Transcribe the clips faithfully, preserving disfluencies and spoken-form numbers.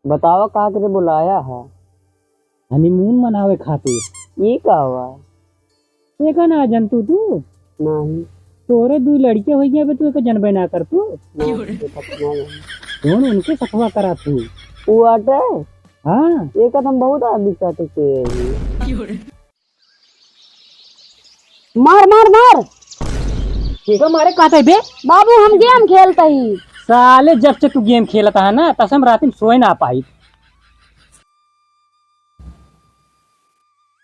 बतावा, का करे बुलाया है? हनीमून मनावे खातिर। ई का हुआ? एका ना जनतू तू? नहीं। तोरे दुइ लड़के होइ गए बे, तू एका जनबे ना करतू। ना, ये बात ना जानी। कौन उनके सखवा करा तू? ऊ आटे? हाँ। एका तो हम बहुत आदमी साथे के हैं। मार, मार, मार। केका मारे कहत है बे? बाबू, हम game खेलत ही। साले, जब से तू game खेलत है ना, तब से हम रात में सोए ना पाई।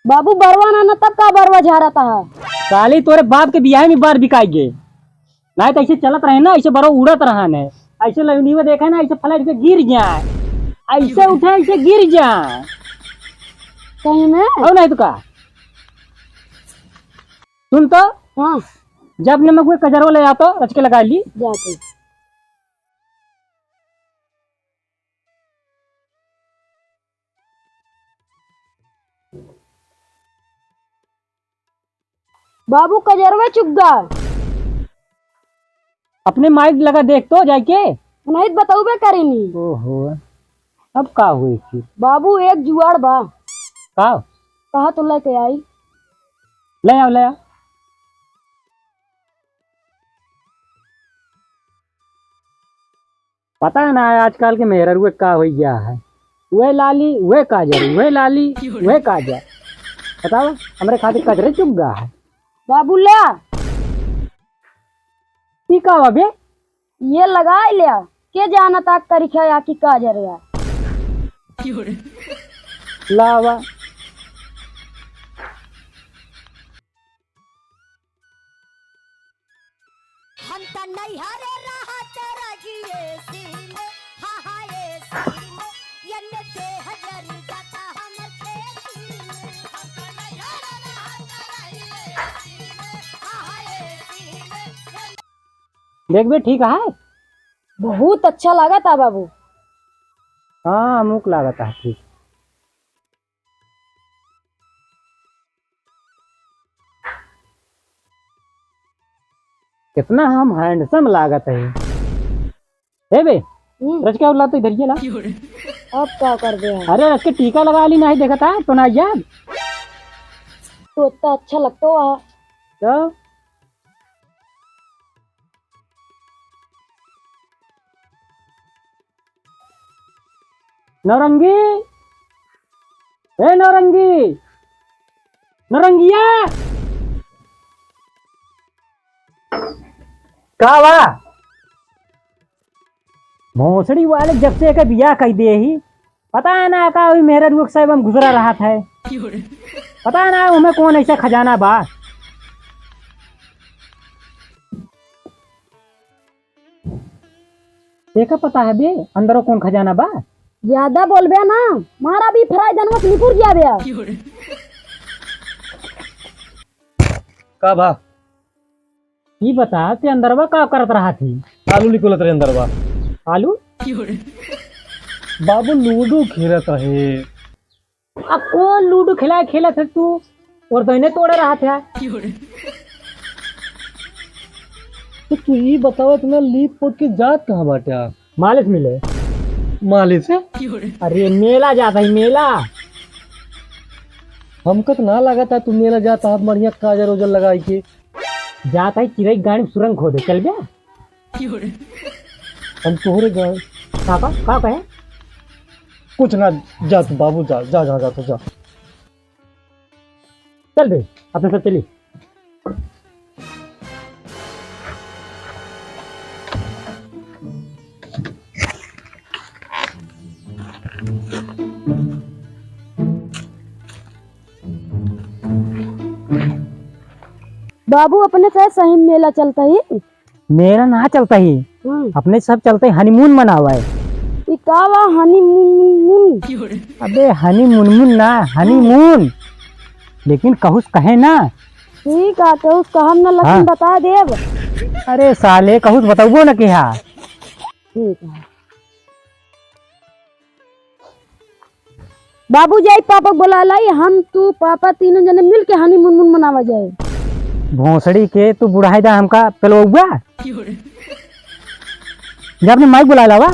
बाबू, बरवा ना, ना तब का बरवा झारत है? साले, तोरे बाप के बियाह में बार बिकाई गे। नाहीं तो ऐसे चलत रहे ना, ऐसे बरो उड़त रहा ने, ऐसे लवनिया देखे ना, ऐसे फलाट के गिर जाए, ऐसे उठे, ऐसे गिर जाए। सही में? और नहीं तो का? सुन तो। हाँ। जब ने मैं कोई कजरवा ले आतो, रच के लगा ली। जाते। बाबू, कजरवे चुग्गा। अपने माइक लगा देख तो जाके। नहीं तो बतौबे करेनी। ओहो, अब का हुई फिर? बाबू, एक जुआड़ बा। का? कहा तो लेके आई। ले आओ, ले आओ। पता है ना आजकल के मेहररुए का होइ गया है, वह लाली, वह काजर, वह लाली, वह काजर। बताओ, हमरे खातिर कजरे चुग्गा है। बाबू ले आ। ई का बा बे? ये लगाई ले आ। के जानत आ करिखा या कि काजर या। लावा। हम त नैहरे रहत रहिए सीने, हाँ, हाँ, ए सीने, एने देह जरी जाता हमर खेती में। हम त नैहरे रहत रहिए सीने, हाँ, हाँ, ए सीने, एने देख बे, ठीक है? बहुत अच्छा लागत है बाबू। हाँ, अमुक लागत है ठीक। कितना हम handsome लागत है। ए बे, हम्म। रच के उला तो इधर ये ला। अब का कर दे? अरे, रच के टीका लगा ली, नहीं देखता है, तो ना याद। तो इतना अच्छा लगता है। तो? नौरंगी, ए नौरंगी, नौरंगिया, का बा? भोसड़ी वाले जब से एकर बियाह कइ दे ही, पता है ना का, अभी मेहररुआ के सब हम गुजरा रहत है। पता है ना, ओमे कौन ऐसा खजाना बा। तेका पता है बे, अंदरो कौन खजाना बा? ज्यादा बोलबे ना, मारा भी फ्राई धनवा से निकुर जाबे। का बा? ई बता, ते अंदरवा का करत रहा थी? आलू निकोलत रहे अंदरवा। आलू? बाबू लूडो खेलत रहे। आ, कौन लूडो खेला, खेलत है तू? और तो इन्हें तोड़े रहा था। तो तू ई बतावा, इतना लीप पोत के जात कहाँ बाटे आप? मालिश मिले। मालिश है? अरे, मेला जात है, मेला। हमका तो ना लगा था तू मेला जात है, बढ़िया काजर ओजर लगाई के। जात है चिरई गाड़ी में सुरंग खोदे, चल बे। हम तोहरे गाँव। का, का, का कहे? कुछ ना, जा तू बाबू, जा, जा, जा, जा तू, जा। चल बे, अपने सब चली। बाबू, अपने से सही मेला चलता ही। मेला ना चलता ही, हम्म। अपने सब चलते honeymoon मनावे। ई का बा honeymoon? अबे honeymoon ना, honeymoon। लेकिन कहूस कहे ना। ठीक है, कहूस कहम ना, लेकिन हाँ। बता देब। अरे साले, कहूस बतउबो न किहा। ठीक है। बाबू जाई पापा के बोला लाई, हम तू पापा तीनों जने मिल के honeymoon मनावा जाए। भोसड़ी के तू बुढ़ाई दा हमका पेलवउबा। जा अपने माई बुला लावा।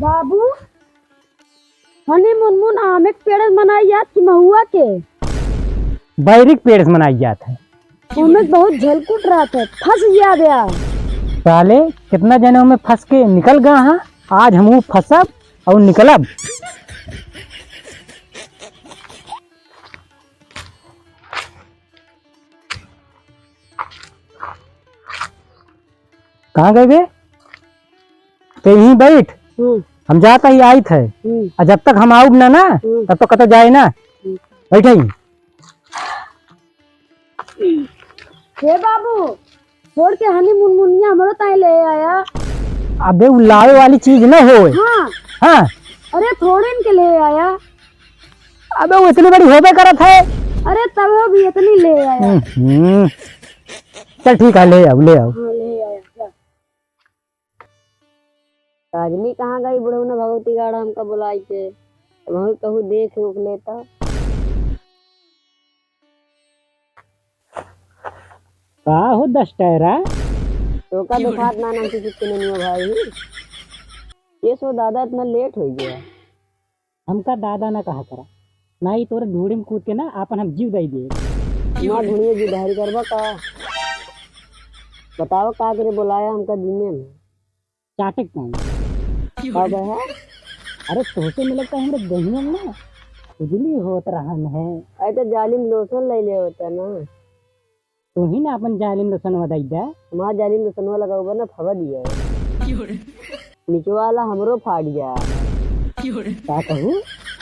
बाबू, हनी मुनमुन आमे के पेड़ से मनाई जात कि महुआ के? बैरी के पेड़ से मनाई जात है। ओमे बहुत झलकुट रहत है, फंस गया बया। साले, कितना जने ओमे फंस के निकल गया हाँ, आज हमहू फंसब और निकलब। कहाँ गए बे? ते यहीं बैठ, हम्म। हम जात ही आइत है। हम्म। और जब तक हम आउब ना, ना, हम्म। तब तक कतो जाए ना। हम्म। बैठे ही। हे बाबू, छोड़ के हनी मुनमुनिया हमरो ताई ले आया। अबे, उ लावे वाली चीज न होए। हाँ। हाँ। अरे, थोड़े इनके ले आया। अबे, वो इतनी बड़ी होबे करत है। अरे, तब भी इतनी ले आया। हम्म। चल, ठीक है, ले आओ, ले आओ। हाँ, ले आया, जा। रागनी कहाँ गई? बुढ़ऊ ने भगवती गाड़ा हमका बुलाई के, अब हम कहूँ देख उख लेता। का हो दस टहरा? तोका देखात ना नाम किसी के नहीं भाई। ये सो दादा इतना लेट हो गया। हमका दादा ना कहा करा, ना ही तोरे ढूंढी में कूद के ना आपन हम जीव दई दिए। ना ढूंढिए जी, बहरी करबा का? बताओ का करे बुलाया हमका दुनिया में? चाटे के पानी। का बे है? अरे तोहसे मिलत का हमरे दहिया में ना खुजली होत रहन है। अरे तो जालिम लोशन ले ले होता ना। तू ही ना अपन जालिम लोशन वदाई दा। हमार जालिम लोशनवा लगाऊ बा ना फवा दिया है। नीचे वाला हमरो फाड़ गया। का कहू?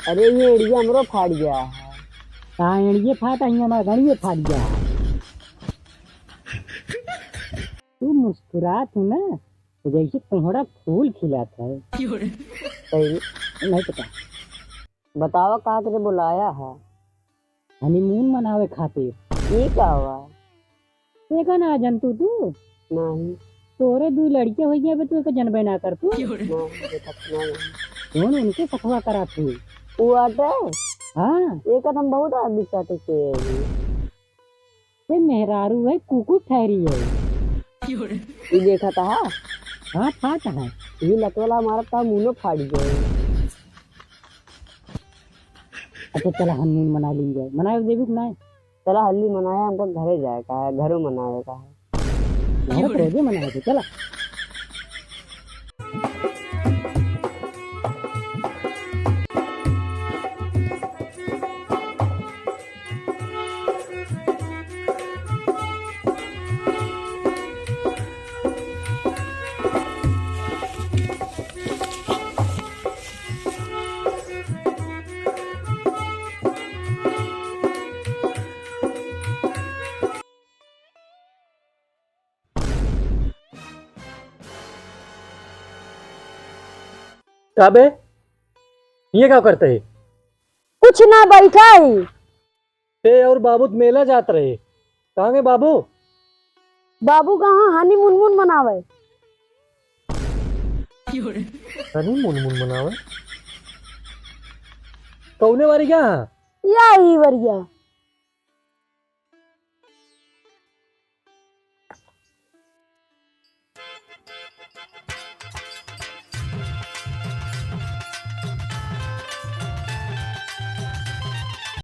अरे ये एड़िया हमरो फाड़ गया है। का एड़िए फाटा ही हमार गड़िए फाड़ गया है। तू मुस्कुरात हूँ ना, तो जैसे कोहड़ा फूल खिलात है। सही। नहीं पता। बतावा का करे बुलाया है? हनीमून मनावे खातिर। ये का हुआ? देखा ना जंतु तू। नहीं। तोरे दू लड़के हो गए, अबे तू एक जनबे ना कर तू। नहीं, देखा तो नहीं। कौन उनके सखवा करा तू? वो आटे? हाँ। ये कदम बहुत आदमी साथे के है। ते मेहरारू है, कुकुर ठहरी है। ये देखा था? हाँ, था, था। ये लतवला हमारा था, मुनो फाड़ गया। अच्छा, चला, हनीमून मना लीन जाए। मनाए देबू कि नाय? चला, हल्दी मनाए, हमको घरे जाए का है, घरों मनाए का है। घर पर रोजे मनाए थे, चला। का बे? ये का करते है? कुछ ना, बैठा ही। ते और बाबू त मेला जात रहे, कहाँ गए बाबू? बाबू कहाँ, हनी मुनमुन मनावे। हनी मुनमुन मनावे? कौने वारी गया? या ही वरिया।